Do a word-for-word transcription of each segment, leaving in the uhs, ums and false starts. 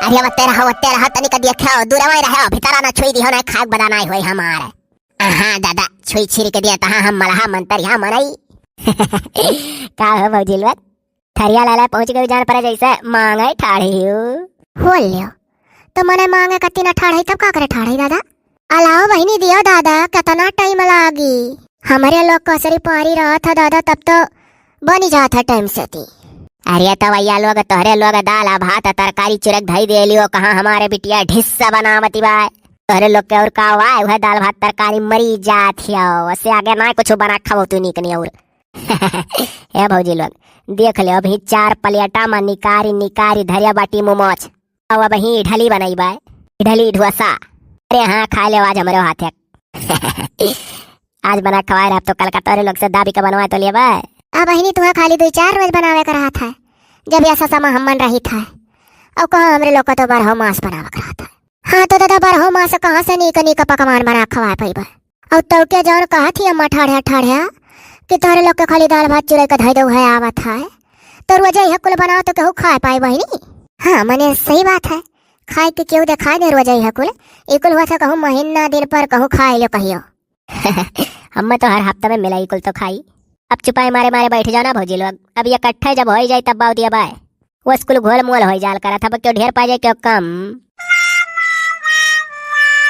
अरे, वत्ते रहो, वत्ते रहो, तनिक देखे, दूरवा ही रहे, भीतरा ना छुई दिहो, ना खाए बदा ना होई हमार। हाँ दादा, छुई छिरी के दिया, तहाँ हम मलहा मंतर यहाँ मनई। का हो भौजी लोग, थरिया लाला पहुँच गई, जान पड़े जैसे मांगे ठाढ़ी हो। हो लियो, तो मने मांगे कत्ती ना ठाढ़ी, तब का करे ठाढ़ी दादा? अलाओ बहिनी, दियो दादा, केतना टाइम लागी? हमरे लोग कसरी पारी रहत ह दादा, तब तो बनी जात ह टाइम से ती। अरे तवैया लोग, तोहरे लोग दाल आ भात आ तरकारी चुरक धई देलियो, कहाँ हमारे बिटिया ढिस्सा बनावती बा। तोहरे लोग के और का बा, उहे दाल भात तरकारी मरी जात हियो, उससे आगे ना कुछ बना खाओ तू नीक नहीं और। ए भौजी लोग, देख ले अभी चार प्लेटा में निकारी निकारी धरिया बाटी मोमोज। अब, अब ही इडली बनाई बा, इडली ढोसा। अरे हाँ, खा ले आज हमरे हाथे। आज बना खवाए रहे, अब तो कलकत्ता वाले लोग से दाबी के बनवाए तो लेबा। अब बहिनी, तुहा खाली दो चार रोज बनावे के रहत है, जब ऐसा समा हमन रही था। अब कहाँ हमरे लोग का तो बारहो मास बनावे के रहत है। हाँ तो दादा, बारहो मास कहाँ से नीक नीक पकवान बना खवाए पइबा? और तो के जौन कहत ही अम्मा ठाढ़िया ठाढ़िया कि तोहरे लोग के खाली दाल भात चुरई के धई दे है आवत है, तो रोजे यह कुल बनाओ तो केहू खाए पाए बहिनी? हाँ, मने सही बात है, खाए के केहू देखाए दे रोजे यह कुल, ई कुल हुआ था कहूँ महीना दिन पर कहूँ खाए लो कहियो। हमें तो हर हफ्ता में मिला ई कुल तो खाई। अब चुपाई मारे मारे बैठ जाओ ना भौजी लोग, अब इकट्ठे जब होई जाई तब बाऊ दिया बाय। वो स्कूल घोल मोल होई जाल करत, अब क्यों ढेर पा जाए क्यों कम।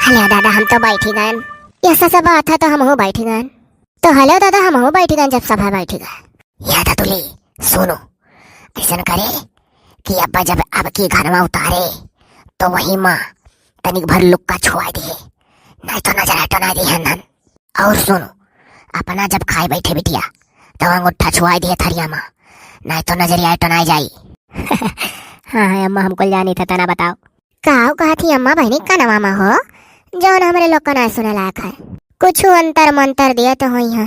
हेलो दादा, हम तो बैठी गए। ऐसा सब बात है तो हम हो बैठी गए। तो हेलो दादा, हम हो बैठी गए, जब सब है बैठी गए। या दादुली, सुनो, ऐसन करे कि अब्बा जब अब की घरवा उतारे तो वही माँ तनिक भर लुक्का छुआ दिए, नहीं तो नजर हटो ना दिए नन। और सुनो, अपना जब खाए बैठे बिटिया तो अंगूठा छुआई दिए थरिया माँ, नहीं तो नजरिया हटो ना जाई। हाँ हाँ अम्मा, हमको जानी था, तना बताओ। काऊ कहत ही अम्मा बहिनी कनवा में हो, जौन हमरे लोग का ना सुने लायक है? कुछ अंतर मंतर दिए तो होई है।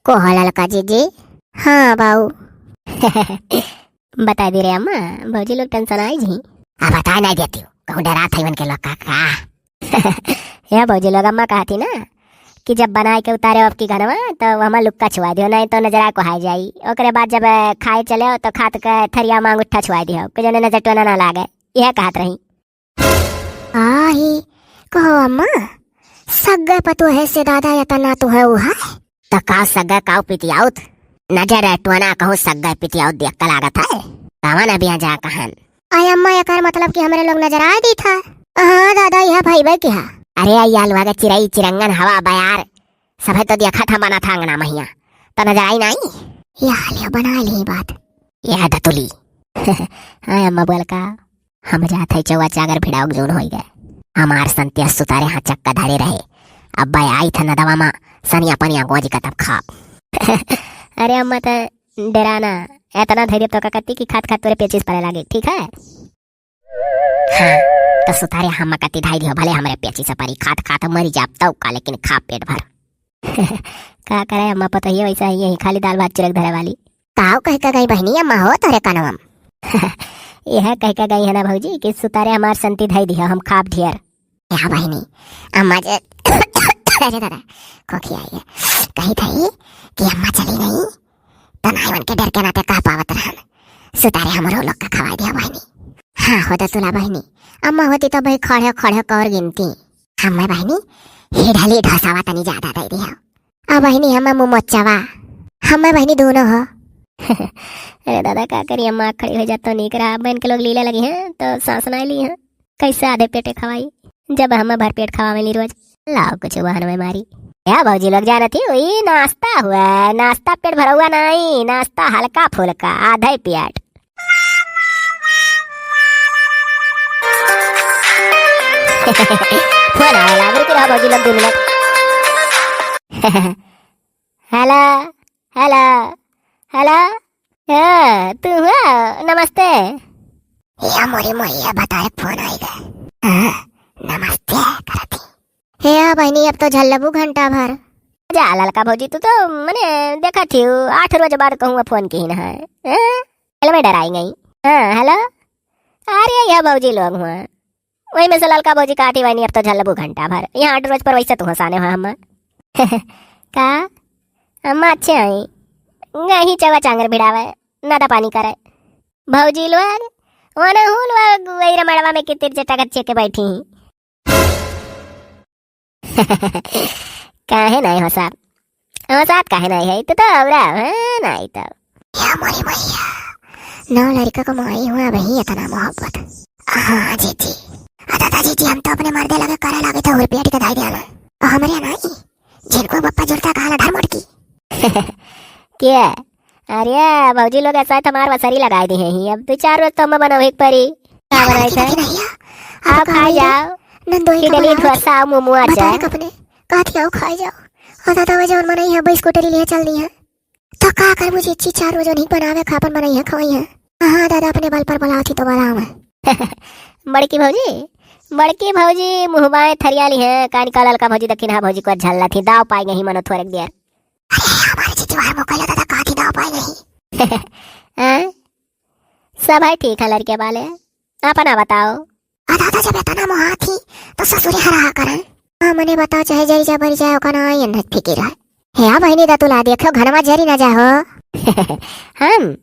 को हो ललका जीजी? हाँ बाऊ। बता दे रे अम्मा, भौजी लोग टेंशन आई जी। आ बता नहीं देती हूँ, कहूँ डरा था इवन के लोग का, का? या भौजी लोग, अम्मा कहती ना कि जब बनाए के उतारे अब की घरवा तो हमार लुक्का छुआ दियो, नहीं तो नजरा को हाई जाई। ओकरे बाद जब खाए चले तो खात के थरिया मांग उठा छुआ दियो, कि जने नजर टोना ना लागे, यह कहत रही। आही, कहो अम्मा, सग्गे पतोहे से दादा यतना तो है उहा। त का सग्गे काऊ पितियाउत? नजर टोना कहूँ सग्गे पितियाउत देख के लागत है। कावन अबिया जा कहन। आय अम्मा, एकर मतलब कि हमरे लोग नजर आए दी था। हाँ दादा, यह भाई बे किहा। अरे आई आलुआ के चिरई चिरंगन हवा बयार। सभे तो देखत हम बना था अंगना महिया। तो नजर आई नहीं? या लिया बना ली बात। या दतुली। हाँ अम्मा बोल का? हम जात है चौवा चागर भिड़ाउक जौन होई गए। हमार संत्या सुतारे हाँ चक्का धरे रहे। अब भाई आई था नदवा मा सनिया पनिया गोज का तब खाब। अरे अम्मा त डराना, एतना धैर्य तो का कत्ती की खात खात तोरे पेचिस पड़े लागे, ठीक है? हाँ, तो सुतारे हम कत्ती धाई दियो, भले हमरे पेचिस परी, खात खात मरी जाब तौ का, लेकिन खाब पेट भर। का करे अम्मा पतोहिए वैसा ही यही खाली दाल भात चिरक धरे वाली। काऊ कह के गई बहनी अम्मा हो तोरे कनवा में? यह कह के गई है ना भौजी कि सुतारे हमार संती धई दिया, हम खाब ढेर। या बहनी, अम्मा जे अरे दादा, खोखी आई है। कही थई कि अम्मा चली गई, तो नाई मन के डर के नाते कह पावत रहन। सुतारे हमरो लोग का खवाई दिया बहनी। हाँ हो दतुला बहनी, अम्मा होती तो भाई खड़े खड़े कर गिनती। हमें बहनी हिडली ढोसावा तनी ज्यादा दे दिया। अब बहिनी, हमें मुँह मोचावा, हमें बहिनी दोनों हो। अरे दादा, का करी, अम्मा खड़ी हो जात तो नीक रहा। बहन के लोग लीले लगी हैं तो सांस ना ली हैं, कैसे आधे पेटे खवाई, जब हमें भर पेट खवावे ली रोज। लाओ कुछ बहन में मारी। या भौजी लोग जानत ही, वही नाश्ता हुआ, नाश्ता पेट भरौआ नहीं, नाश्ता हल्का फुल्का, आधे पेट। फोन आवेला, रुकी रहो भौजी लोग दो मिनट। हेलो, हेलो, हेलो। हाँ, तू हुआ? नमस्ते। या मोरी मोया बताए फोन आई गए। हाँ, नमस्ते करती। हे आ बहनी, अब तो झल्लबू घंटा भर। जा ललका भौजी, तू तो मने देखत ही आठ रोज बाद कहूँ फोन की न है। हाँ? हेलो, मैं डराई गई। हाँ, हेलो। अरे, यह भौजी लोग हुआ। वही में से ललका भौजी काटी बहनी, अब तो झल्लबू घंटा भर। यहाँ आठ रोज पर वैसे तू हंसाने हो हम। का? अम्मा अच्छे आई। गही चवा चांगर भिड़ावे, नादा पानी करे। भौजी लोग, ओने हूँ लोग वही रमड़वा में कितिर चटक अच्छे के बैठी ही। काहे नाई हो साहब? हो साहब, काहे नाई है? तू तो औरा हो, हैं? नाई तो। या मोरी मैया, नौ लड़का को माई हुआ वही इतना मोहब्बत। हाँ जीजी, अच्छा था जीजी, हम तो अपने मर्दे लगे करे लगे थे, रुपया टिका धाई दिया ना। और हमरे नाई, जिनको बप्पा जुड़ता कहा ना धर्म की। क्या? अरे भौजी लोग ऐसा है, तुम्हार वसरी लगाए दी है ही। अब दो चार रोज तो हम बनावे के परी। का बनाई थे? नहीं है। आप खा जाओ। नंदोई का इडली, डोसा, मोमो, अचार। अपने काथी आओ, खाई जाओ। और दादा वो जौन मनई है, बस स्कूटरी लिए चल दी है। तो का कर मुझे इच्छी चार रोज नहीं बनावे, खापन मनई है, खवाई है। हाँ दादा, अपने बल पर बुलाओ थी तो बुलाओ मैं। बड़की भौजी, बड़की भौजी मुँह बाएं थरियाली है, कान का ललका भौजी दक्षिणहा भौजी को झल्ला थी, दाव पाई नहीं मनो थोड़क दिया। अरे, हमारे जीजी बाहर मोकल दादा, कहाँ थी दाव पाई नहीं? हाँ? सब है ठीक है लड़के वाले, अपना बताओ। आ दादा, जब इतना मोहा थी, तो ससुरे हरा करन। हाँ, मने बताओ, चाहे जरी जा बरी जाए, ओका ना आई अन्नत फिकिर है। हे आ बहिनी दतुला, देखो घनवा जरी ना जाहो। हम,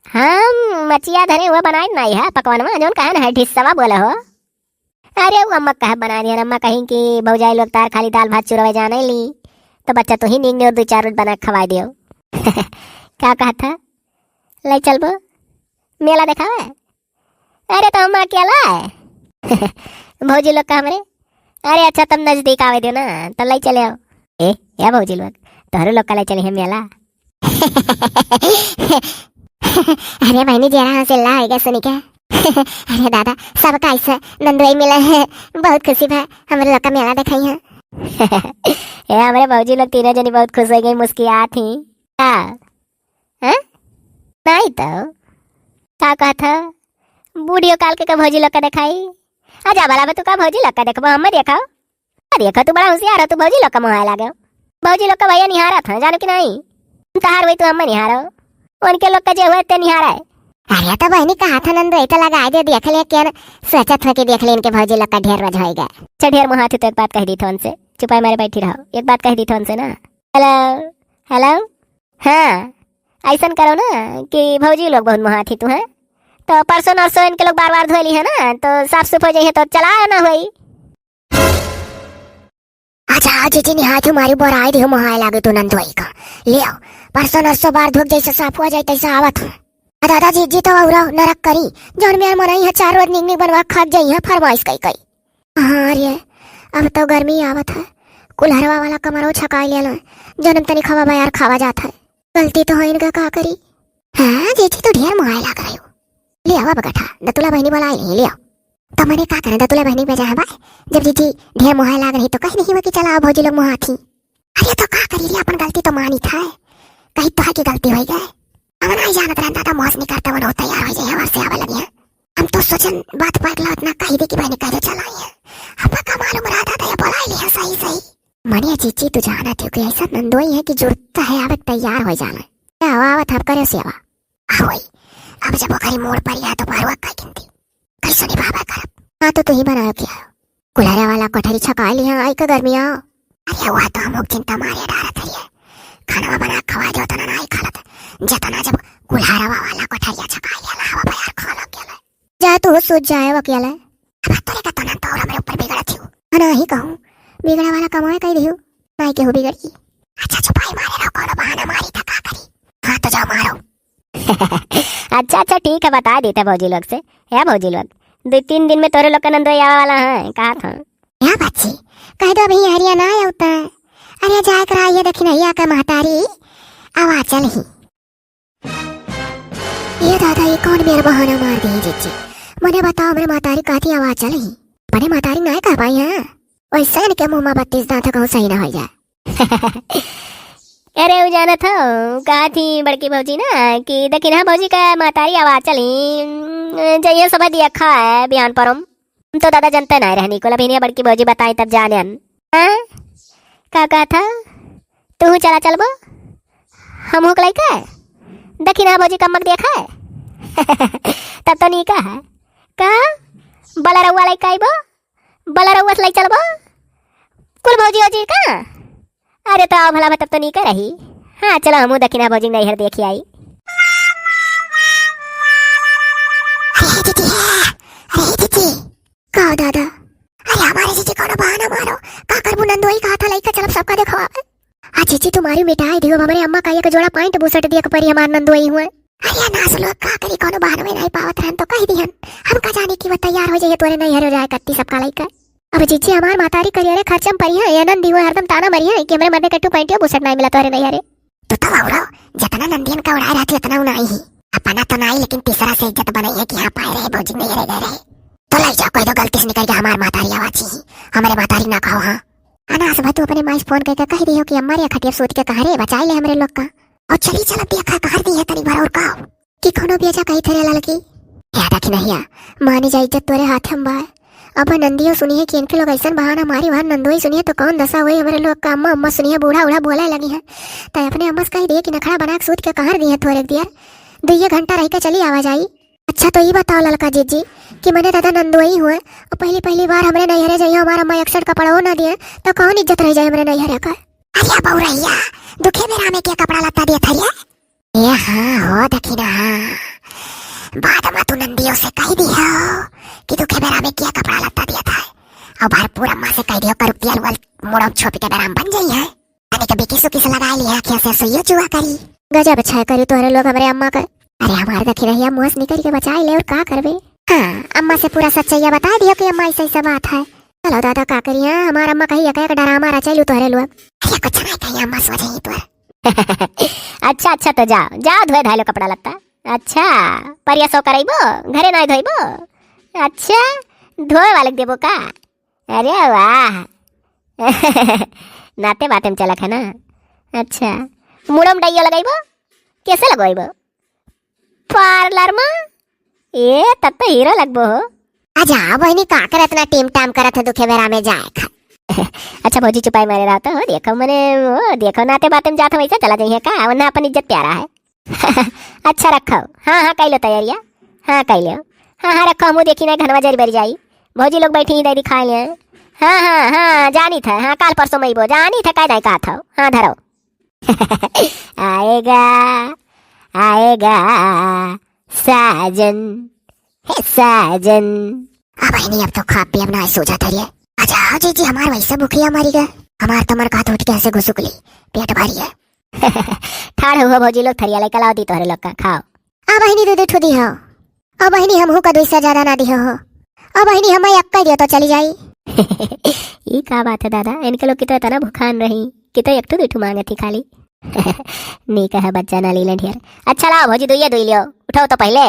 हम मचिया धरे हुआ बनाए नहीं है पकवानवा, जौन कहे ना है ढिस्सवा बोले हो। अरे वो अम्मा कहे बना दिया, अम्मा कहीं कि भौजाई लोग तार खाली दाल भात चुरवे जाने ली, तो बच्चा तू ही नींद और दो चार रोज बना के खवाई दियो। का कहा था? ले चलबो मेला देखावे। अरे तो हम अकेला है। भौजी लोग का हमरे। अरे अच्छा, तब नजदीक आवे दो ना, तो ले चले आओ। ए, ए भौजी लोग, तोहरे लोग का ले चली है मेला। अरे बहनी, जेरा हंसे ला होइगा सुनी के। अरे दादा, सबका ऐसे नंदोई मिला है, बहुत खुशी भा, हमरे लोग का मेला देखाई है। ए, हमरे भौजी लोग तीनों जनी बहुत खुश हो गई, मुस्कियात ही। का? हैं? नहीं तो। का कहत ह? वीडियो कॉल के का भौजी लोग का देखाई? आ जा भला बे, तू का भौजी लोग का देखबो, हमें देखाओ। आ देखो, तू बड़ा होशियार हो, तू भौजी लोग का मुहाए लागे हो। भौजी लोग का भैया निहारत हैं, जानो कि नहीं? तहार वही तू हमें निहारो। उनके लोग का जे हुए ते निहारा है। अरे तो बहनी कहा था नंदोई तो लगा दे, देख ले क्या न-, सोचत हो कि देख ले इनके भौजी लोग का ढेर रोज होएगा। अच्छा ढेर मुहाथी तो एक बात कह दी था उनसे, चुपाई मारे बैठी रहो, एक बात कह दी था उनसे ना। हेलो, हेलो, हाँ, ऐसन करो ना कि भौजी लोग बहुत मुहाथी तू हैं, तो परसों नरसों इनके लोग बार बार धोली है ना, तो साफ सुफ हो जाइए, तो चला ना होई। अच्छा, आज जीजी निहाय तू मारी बोराई दियो, मुहाय लागे तू नंदोई का। ले आओ, परसों नरसों बार धोक जैसे साफ हुआ जाए तैसे आवत हूँ। आ दादा जीजी तो औरा नरक करी, जौन मेर मनई है चार रोज निक निक बनवा खाक जाई है फरमाइश कई कई। हाँ रे, अब तो गर्मी आवत है, कुल्हरवा वाला कमरो छकाई लेला, जौन तनी खावा बयार खावा जात है। गलती तो है इनका, का करी? हाँ जीजी, तू ढेर मुहाय लाग रही हो। ले आवा बगठा, दतुला बहनी बोलाई नहीं, ले आओ। तो मने का करें, दतुला बहनी बजा है बाय? जब जीजी ढेर मुहाय लाग रही तो कहीं नहीं हुआ कि चला आओ भौजी लोग मुहाथी। अरे तो का करी रे, अपन गलती तो मानी था, कही तो है कि गलती हो गई। हम नहीं जानत रहन दादा, मौज नहीं करते, वो तैयार हो जाए, हमारे से आवे लगी है। हम तो सोचन बात पागला उतना कही दे कि बहनी कह दे चला आई है। अब का मालूम रहा दादा, ये बोलाई ली है सही सही। मने जीजी तू जानत हो कि ऐसा नंदोई है कि जुड़ता है, आवत तैयार हो जाना। क्या हो, आवत हम करे सेवा। आ होई, अब जब ओकरी मोड़ पर या तो पारुआ का गिनती। कैसे निभावे करब? हाँ, तो तू ही बनायो क्या? कुल्हरा वाला कोठरी छका लिया, आई का गर्मी आओ। अरे, वह तो हम लोग चिंता मारे डारत हरिये। खाना बना खवा दो, तना नाई खालत। जतना जब कुल्हरा वाला कोठरिया छका लिया, लावा बयार खा लग गेले। जा तू हो, सोच जाए वो क्या ले। अब तोरे का तना तो और हमरे ऊपर बिगड़त ही हो। हाँ, ना ही कहूँ, बिगड़ा वाला कमाए कह दियो, नाई के हो बिगड़ी। अच्छा, छुपाई मारे रहो, कोनो बहाना मारी था का करी। हाँ, तो जाओ मारो। अच्छा, अच्छा, ठीक है, बता देते भौजी लोग से। हे भौजी लोग, दो तीन दिन में तोरे लोग का नंदोई आवे वाला है, कहा था। या बच्ची, कह दो अभी हरिया ना आवता। अरे जाए करा, ये देखी नहीं आका महतारी, आवा चल ही। ये दादा, ये कौन मेरा बहाना मार दी जीजी? मने बताओ, मेरे महतारी कहती आवा चल ही। अपने महतारी ना कह पाई है, वैसे इनके मुंह में बत्तीस दांत कहूँ सही ना हो जाए। अरे, उ जानत हो, कहा थी बड़की भौजी ना कि दखिनहा भौजी का महतारी आवा चली, जइया सभा दिया खा है बिहान परम। हम तो दादा जनते ना रहनी, कुल अभी बड़की भौजी बताई तब जाने हम। हाँ? का कहा था? तू चला चलबो? हम हुक लइके? दखिनहा भौजी कमक देखा है? तब तो नीका है। का? बलरौआ लइके आइबो? बलरौआ से लइ चलबो? कुल भौजी ओजी का? अरे तो आओ भला, तब तो नीका रही। हाँ, चलो हमहू दखिनहा भौजी नैहर देखी आई। अरे जीजी, का देखावा? आ जीजी, तुम्हारी मिटाई दियो, अब हमरे अम्मा का एक जोड़ा पैंट बुसट दिया के परी हमार नंदोई हुए। अरे अनास लोग का करी, कोनो बहाना में नहीं पावत रहन तो कह दिहन। हम का जाने कि वो तैयार हो जाइए तोरे नैहर हो जाए कत्ती सबका लइका। अब जीजी हमार मातारी करियरे खर्चम परी है, ये नंदी हुए हरदम ताना मरी है कि हमरे मर्दे के टू पैंटियो बुसट नहीं मिला तोरे नैहरे। तो तब औरो, जितना नंदियन का उड़ाए रहती उतना उड़ाई ही। अपना तो नाई, लेकिन तीसरा से इज्जत बनाई है कि हाँ, पाए रहे भौजी, नैहरे गए रहे। तो लग जाओ, कह दो गलती से निकल के हमार मातारी आवाची ही, हमरे मातारी ना कहो। हाँ अनास भाई, तू अपने माई से फोन करके कह दियो कि अम्मा रे खटिया सूत के कहाँ रे, बचाई ले हमरे लोग का। और चली चल, अब देखा कहाँ दी है तनी भर और का कि कोनो बेजा कही थे रे ललकी। याद रखी नहीं, मानी जा इज्जत तोरे हाथ में बा। अब नंदियो सुनिए कि इनके लोग ऐसन बहाना मारी, वहाँ नंदोई सुनिए तो कौन दशा हुई हमरे लोग का। अम्मा, अम्मा सुनिए, बूढ़ा उढ़ा बोले लगी है, तो अपने अम्मा से कह दिए कि नखड़ा बना के सूत के कहाँ दी है थोड़े देर, दुइये घंटा रह के चली आवा जाई। अच्छा तो ई बताओ ललका जीजी कि मने दादा नंदोई हुए और पहली पहली बार हमरे नैहरे जाइए, हमार अम्मा एक सेट कपड़ा ना दिए, तो कौन इज्जत रह जाए हमरे नैहरे का? अरे बउरहिया, दुखे बेरा में के कपड़ा लत्ता दिए थरिया? ए हाँ हो, देखी ना, हाँ। बाद में तू नंदियों से कह दियो कि दुखे बेरा में के कपड़ा लत्ता दिए था। और भरपूर अम्मा से कह दियो, करुतिया वाल मुड़म छोपी के बेराम बन जाई है। यानी कि बिकी सुकी से लगा लिया, आँखें से सुइयो चुआ करी। गजब अच्छा करी तोहरे लोग हमरे अम्मा के। अरे हमार देखी रहिया, मुँह से निकल के बचाई ले और का करबे। हाँ, अम्मा से पूरा सच्चाइया बता दियो कि अम्मा ऐसा ऐसा बात है। चलो दादा का करी, हाँ, हमार अम्मा कही एक एक डरामा रचाई लू तोहरे लोग। अरे कुछ नहीं कही, अम्मा सो जाई तोर। अच्छा अच्छा, तो जाओ जाओ, धोए धाए लो कपड़ा लत्ता। अच्छा, परिया सो करइबो, घरे नाई धोइबो? अच्छा, धोए वाले के देबो का? अरे वाह। नाते बाते में चलक है ना। अच्छा, मुड़म डाइयो लगइबो? कैसे लगइबो? पार्लर में? ए, तब तो हीरो लगबो हो। आ जा बहिनी, का करत ना टीम टाम करत है दुखे बेरा में जाए खा। अच्छा भौजी, चुपाई मारे रहा तो हो, देखो मने, वो देखो नाते बाते में जात हम ऐसे चला जाइए का, वरना अपन इज्जत प्यारा है। अच्छा रखो, हाँ हाँ, कइ लो तैयारिया, हाँ कइ लो, हाँ हाँ रखो, हमू देखी ना घनवा जरी बरी जाई, भौजी लोग बैठी ही दे दिखाए ले। हाँ हाँ हाँ, जानी था, हाँ काल परसों में अइबो, जानी था कह दाई का था, हाँ धरो। आएगा, आएगा साजन, हे साजन। अब बहिनी, अब तो खा पियब ना, सो जाता रे। अच्छा, आओ जीजी, हमार वैसे भूखिया मरी गए। हमार तो मन कहत उठ के ऐसे घुसुक ली, पेट भारी है। ठाड़ हुआ भौजी लोग, थरिया लेकर लाओ दी तोहरे लोग का, खाओ। आ बहिनी, दे दे ठो दी हो। आ बहिनी, हमहू का दुई से ज्यादा ना दिहो हो। आ बहिनी, हमें अक्का दियो तो चली जाई। ई का बात है दादा, इनके लोग की तो इतना भुखान रही कि तो एक ठो दुई ठो मांगे थी खाली। नी कहा बच्चा ना लीले ढेर। अच्छा लाओ भौजी, दुइये दुई लियो, उठाओ तो पहले।